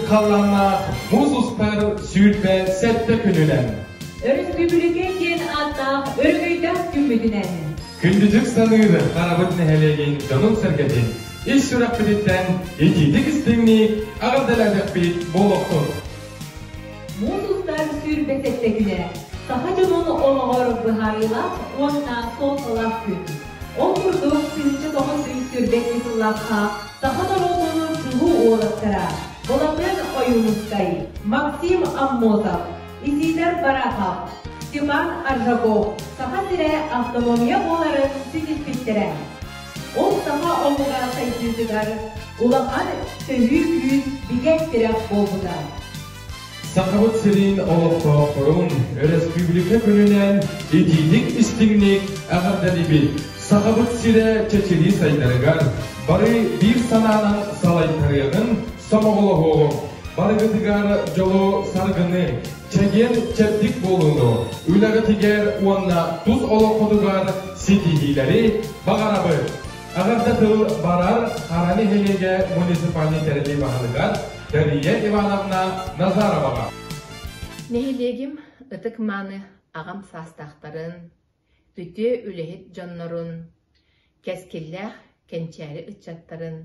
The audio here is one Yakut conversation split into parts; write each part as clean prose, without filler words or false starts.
халлааннаах муус устар 27 күнүнэн Өрөспүүбүлүкэ диэн ааттаах өрөгөйдөөх күммүтүнэн Күндүтүк саныыр Харабыт нэһилиэгин дьонун-сэргэтин ис сүрэхпититтэн итиитик истиҥник эҕэрдэлээтэхпит буолуохтун! Муус устар 27 күнэ саха дьонун олоҕор быһаарыылаах уонна суолталаах күн. Ол курдук 1922 сыллаахха саха норуотун чулуу уолаттара Былатыан Ойуунускай, Максим Аммосов, Исидор Барахов, Степан Аржаков Саха сирэ автономия буоларын ситиспиттэрэ. Ол саха омуга сайдыытыгар улахан төһүү күүс бигэ тирэх буолбута. Сахабыт сирин олохтоохторун өрөспүүбүлүкэ күнүнэн итиитик-истиҥник эҕэрдэлиибит! Сахабыт сирэ чэчирии сайдарыгар бары биир санаанан салайтарыаҕын сомоҕолоһуоҕуҥ! Барыгытыгар дьолу-саргыны, чэгиэн-чэбдик буолууну, үлэҕитигэр уонна тус олоххутугар ситиһиилэри баҕарабыт! Эҕэрдэ тыл барар Хара нэһилиэгэ муниципальнай тэрилии баһылыгар Дария Ивановна Назароваҕа. Нэһилиэгим ытык-мааны аҕам саастаахтарын, үтүө үлэһит дьоннорун, кэскиллээх кэнчээри ыччаттарын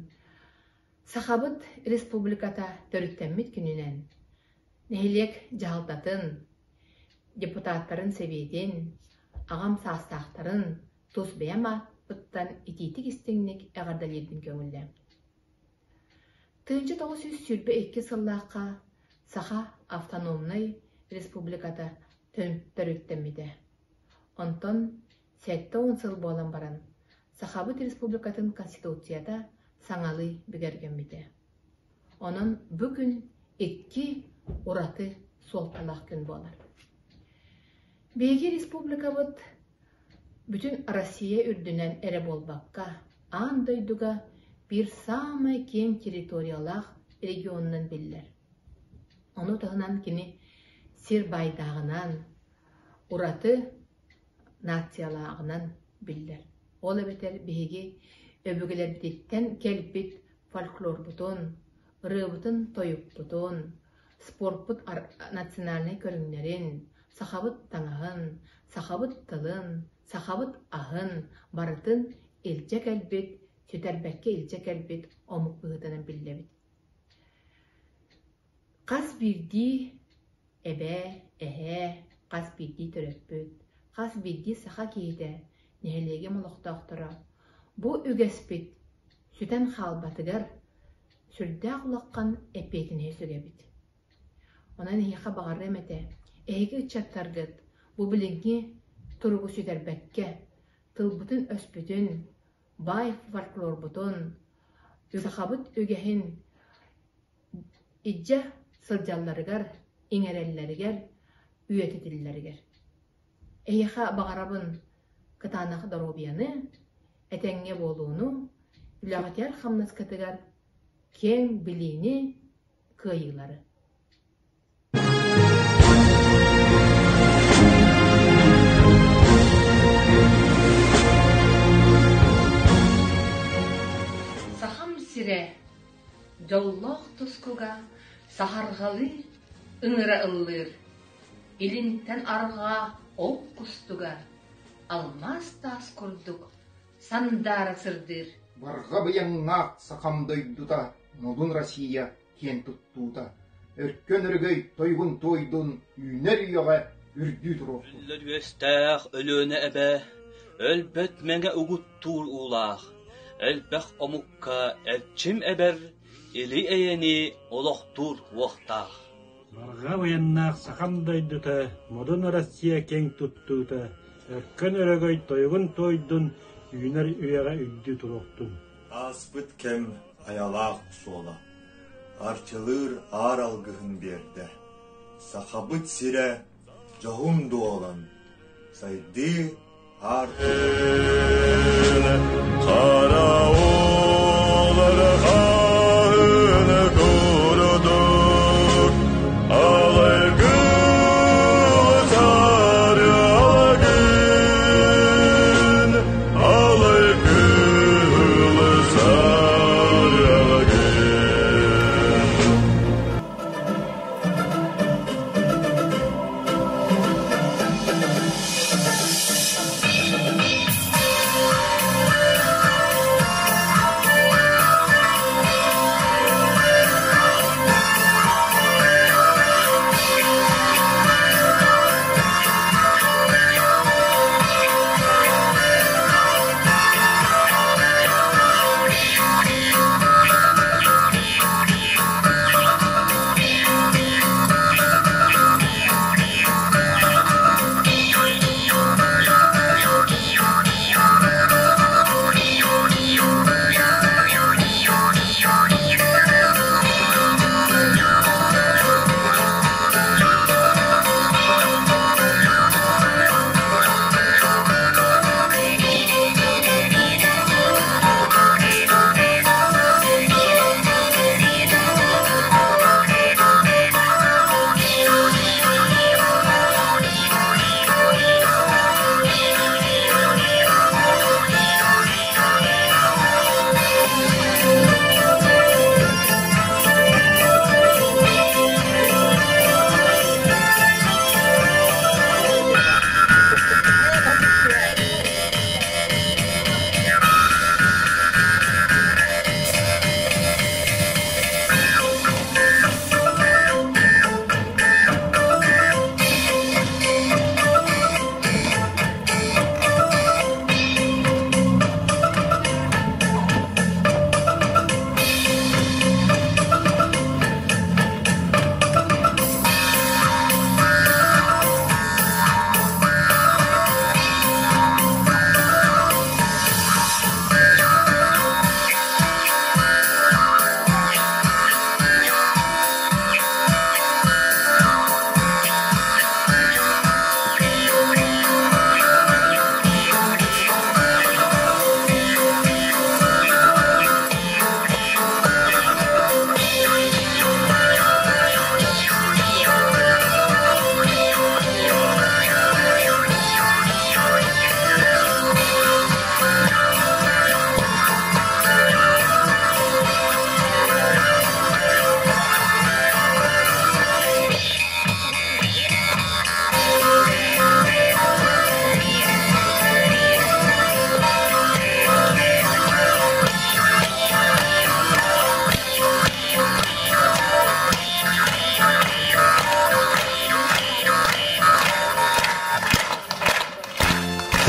Сахабыт Республиката төрүттэммит күнүнэн нэһилиэк дьаһалтатын, депутаттарын сэбиэтин, аҕам саастаахтарын тус бэйэм ааппыттан итиитик-истиҥник эҕэрдэлиирбин көҥүллээм. 1922 сыллаахха Саха автономнай республиката төрүттэммитэ. Онтон 70 сыл буолан баран Сахабыт Республикатын Конституцията саҥалыы бигэргэммитэ. Онон бу күн икки ураты суолталаах күн буолар. Биһиги республикабыт бүтүн Россия үрдүнэн эрэ буолбакка, аан дойдуга биир саамай киэҥ территориялаах регионунан биллэр. Ону таһынан кини сир баайдааҕынан, ураты нациялааҕынан биллэр. Ол эбэтэр биһиги өбүгэлэрбититтэн кэлбит фольклорбутун, ырыабытын-тойукпутун, спорпут национальнай көрүҥнэрин, сахабыт таҥаһын, сахабыт тылын, сахабыт аһын барытын илдьэ кэлбит, сүтэрбэккэ илдьэ кэлбит омук быһыытынан биллэбит. Хас биирдии эбээ, эһээ, хас биирдии төрөппүт, хас биирдии саха киһитэ, нэһилиэгим олохтоохторо бу үгэспит сүтэн хаалбатыгар сүрдээх улахан эппиэтинэһи сүгэбит. Онон эһиэхэ баҕарыам этэ, эһиги ыччаттаргыт бу билиҥҥи туругу сүтэрбэккэ, тылбытын-өспүтүн, баай фольклорбутун, сахабыт үгэһин илдьэ сылдьалларыгар, иҥэрэллэригэр, үйэтитиллэригэр. Эһиэхэ баҕарабын кытаанах доруобуйаны, этэҥҥэ буолууну, үлэҕитигэр-хамнаскытыгар киэҥ билиини, кыайыылары. Сахам сирэ дьоллоох тускуга саһарҕалыы ыҥыра ыллыыр, илинтэн арҕаа ол кустуга алмаас таас курдук сандаара сырдыыр. Барҕа быйаҥнаах сахам дойдута, модун Россия киэн туттуута, өркөн өрөгөй тойугун туойдун, үүнэр үйэҕэ үрдүү туруохтун. Үллэр үөстээх Өлүөнэ эбэ, өлбөт мэҥэ угуттуур уулаах, элбэх омукка эрчим эбэр, или-эйэни олохтуур уохтаах. Барҕа байаннаах сахам дойдута, модун Россия киэҥ туттуута, өркөн өрөгөй тойугун туойдун, үүнэр үйэҕэ үрдүү туруохтун. Ааспыт кэм айалаах суола, арчылыыр аар алгыһын биэрдэ. Сахабыт сирэ дьоһун дуолан, сайдыы аар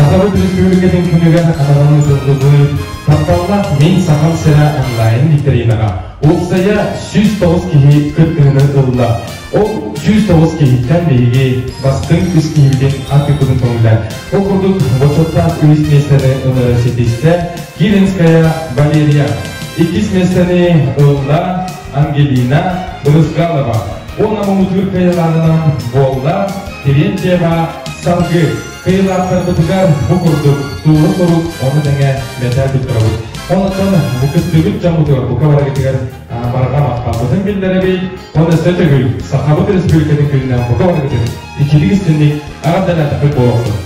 Сахабыт Республикатын күнүгэр ананан ыытыллыбыт Тапталлаах мин Сахам сирэ онлайн викторинаҕа уопсайа 109 киһи кыттыыны ылла. Ол 109 киһиттэн биһиги бастыҥ үс киһибитин атыыппытын көҥүллээн. Ол курдук бочуоттаах үс миэстэни ылары ситистэ Киринская Валерия. Иккис миэстэни ылла Ангелина Брызгалова. Уонна муҥутуур кыайыылааҕынан буолла Терентьева Саргы. Кыайыылаахтарбытыгар бу курдук тууру сурук, ону тэҥэ мэтээл туттарабыт. Онтон бу кыттыыбыт дьоммутугар бука барыгытыгар барҕа махталбытын биллэрэбит. Уонна өссө төгүл Сахабыт Республикатын күнүнэн бука барыгытын итиитик истинник аҕардалаатахпыт буолуохтун.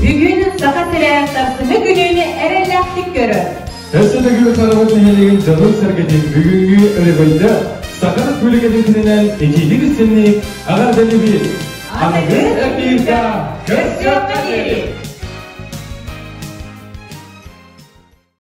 Бүгүн Саха сирэ сарсыҥҥы күнүн эрэллээхтик көрөр. Өссө төгүл Сарабыт нэһилиэгин дьонун-сэргэтин бүгүҥҥү өрөгөйдө Саха Республикатын күнүнэн итиитик истинник эҕэрдэлиибит! Аныгы эфирга Көрсүөххэ диэри!